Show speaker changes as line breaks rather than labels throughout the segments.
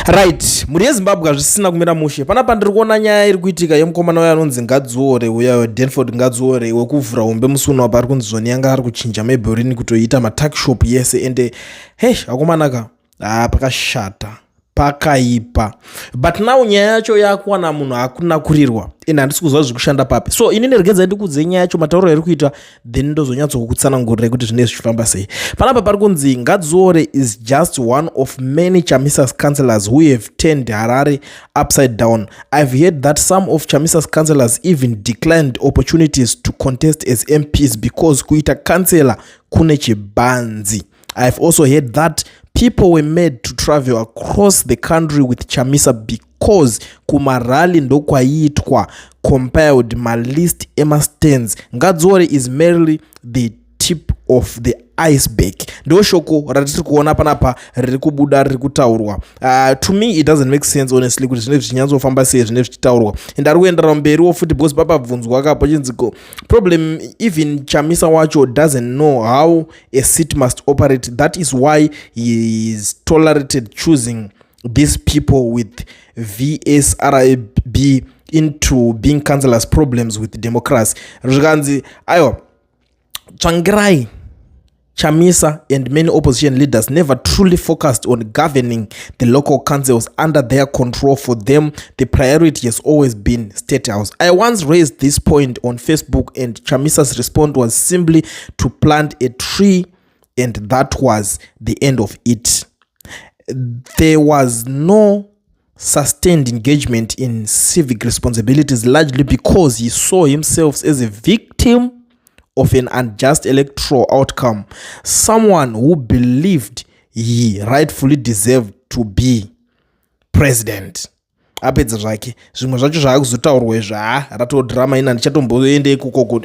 Right, mhuri yeZimbabwe, hazvisina kumira mushe panapa. Ndiri kuona nyaya iri kuitika yemukomana uyo anonzi Ngadziore, uya Denford Ngadziore, wekuvhura hombe musi uno apa ari kunzi zoni yanga ari kuchinja Mabelreign kutoiita matuckshop yese. Ende hei, akomanaka, ah, pakashata, pakaipa. But now nyaya yacho yakuwana munhu akunakurirwa, ende handisi kuziva zviri kushanda papi. So inini regedzai ndikudze nyaya yacho, matauriro iri kuita, then ndozonyatsokutsanangurirai kuti zvinenge zvichifamba sei. Panapa pari kunzi Ngadziore is just one of many Chamisa's councillors who have turned Harare upside down. I've heard that some of Chamisa's councillors even declined opportunities to contest as MPs because kuita councillor kune chibanzi. I've also heard that people were made to travel across the country with Chamisa because kumarally ndokwaiitwa compiled malist emastands. Ngadziore is merely the tip of the iceberg. Ndo shoko ratiri kuona panapa riri kubuda, riri kutaurwa. To me it doesn't make sense, honestly, kuti zvinenge zvichinyatsofamba sei zvinenge zvichitaurwa. And ari kuenderera mberiwo futi, because papabvunzwa kapo chinziko problem, even Chamisa wacho doesn't know how a city must operate. That is why he is tolerated choosing these people with VSRB into being councillors. Problems with democracy. Zvikanzi aiwa, Tsvangirai, Chamisa and many opposition leaders never truly focused on governing the local councils under their control. For them, the priority has always been State House. I once raised this point on Facebook, and Chamisa's response was simply to plant a tree, and that was the end of it. There was no sustained engagement in civic responsibilities, largely because he saw himself as a victim of an unjust electoral outcome, someone who believed he rightfully deserved to be president. Apedza zvake, zvimwe zvacho zvaakuzotaurwa izvo, ha, ratodhirama ina, ndichatomboende ikoko.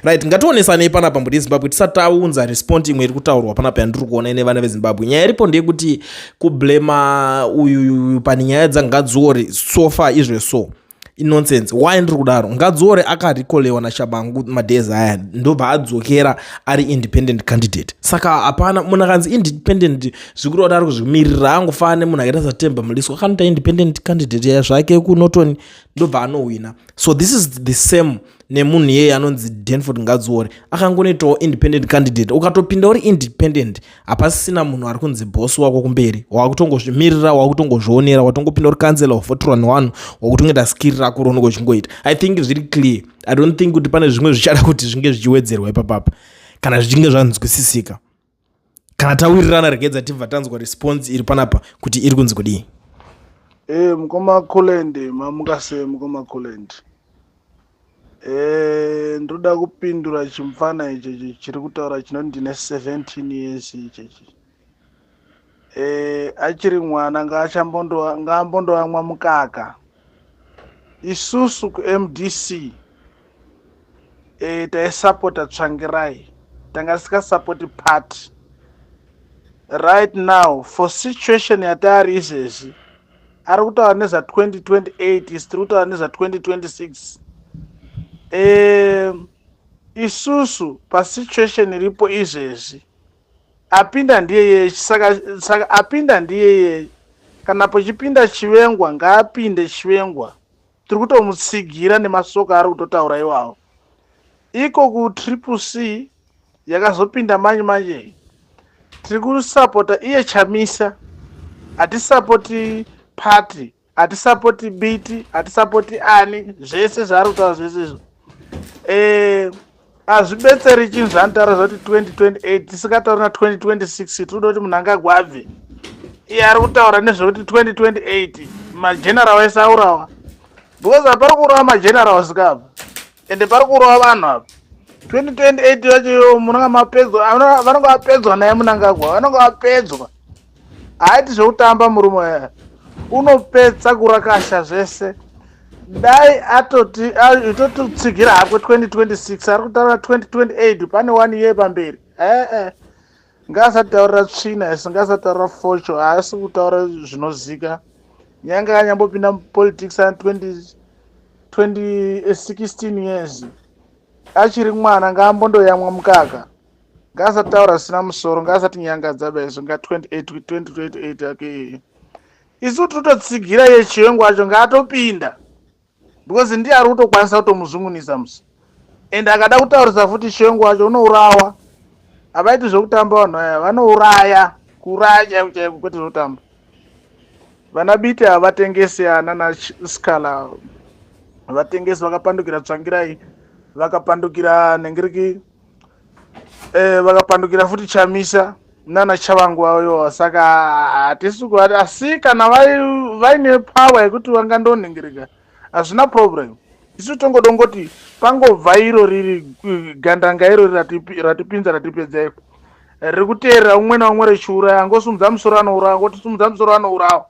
Right, ngationesanei panapa, mhuri yeZimbabwe, tisati taunza response imwe iri kutaurwa panapa yandiri kuona ine vana veZimbabwe. Nyaya iripo ndeyekuti kublema uyu pane nyaya dzaNgadziore so far izve so inonsense. Why ndiri kudaro? Ngadziore akarecallwa naTshabangu madays aya, ndobva adzokera ari independent candidate. Saka hapana munhu akanzi independent zvikuru kuti ari kuzvimirira. Angofana nemunhu akaita saTemba Mliswa, akanoita independent candidate zvake kuNorton, ndobva anohwina. So this is the same nemunhu iyeye anonzi Denford Ngadziore, akangonoitawo independent candidate. Ukatopinda uri independent, hapasisina munhu ari kunzi boss wako kumberi, wakutongozvimirira, wakutongozvionera. Watongopinda uri councillor, wavhoterwa nevanhu, wakutongoita skiri rako raunenge uchingoita. I think zviri clear. I don't think kuti pane zvimwe zvichada kuti zvinge zvichiwedzerwa ipapapa kana zvichinge zvanzwisisika. Kana tawirirana, regedza tibva tanzwa response iri panapa kuti iri kunzi kudii.
Mukoma Coland, mamuka sei, mukoma Coland? Ndoda kupindura chimufana ichechi chiri kutaura chinoti ndine 17 years ichechi. Achiri mwana, ngaambondoamwa mukaka. Isusu kuMDC taisapota Tsvangirai, tanga tisingasapoti party. Right now, for situation yataari izvezvi, ari kutaura nezva2028, isi tiri kutaura nezva2026. Isusu pasituation iripo izvezvi, apinda ndiyeye. Saka apinda ndiyeye. Kana pochipinda Chivengwa, ngaapinde Chivengwa, tiri kutomutsigira nemasoko ari kutotaura iwawo. Iko kuTriple C yakazopinda manje manje, tiri kusapota iye Chamisa. Hatisapoti party, hatisapoti Biti, hatisapoti ani. Zvese zvaari kutaura zvese izvo hazvibetseri chinhu. Zvaanotaura zvoti 2028, tisingatauri na2026, tiri kuda kuti munhu angagwabve. Iye ari kutaura nezvekuti 2028 mageneral ese aurawa, because hapari kuurawa magenerals kapa, ende pari kuurawa vanhu apa. 2028 yacho iyo munonga mapedzwa, vanonga vapedzwa naye Mnangagwa, vanonga vapedzwa. Haiti zvekutamba murume uya, unopedza kurakasha zvese. Dai atoti itotitsigira hakwe 2026, ari kutaura 2028, pane one year pamberi. Ee, ngaasataurira tsvina isi, ngaasataurira focho, haasi kutaura zvinozika. Nyange anyambopinda mupolitics ana 20 16 years, achiri mwana, ngaambondoyamwa mukaka. Ngaasataura zvisina musoro, ngaasati nyangadza baizvo. Nga 2028 yake iyi. Isu tototsigira iye Chiwenga wacho, ngaatopinda because ndiye ari kutokwanisa kutomuzungunisa musi. And akada kutaurisa futi Chiwenga wacho, unourawa. Havaiti zvekutamba vanhu aya, vanouraya, kuuraya chaiko chaiko, kwete zvekutamba. Vana Biti havatengesi, ana naScala vatengesi, vakapandukira Tsvangirai, vakapandukira Nengiriki, vakapandukira futi Chamisa nana Chavangu ayo. Saka hatisi kuvati, asi kana vaine power yekuti vangandonhingirika, hazvina problem. Isu tongodongoti pangobva iro riri gandanga iro ratipinza, ratipedza iko, riri kuteerera umwe naumwe rechiuraya. Angosumudza musoro, anouraya. Angotisumudza musoro, anourawa.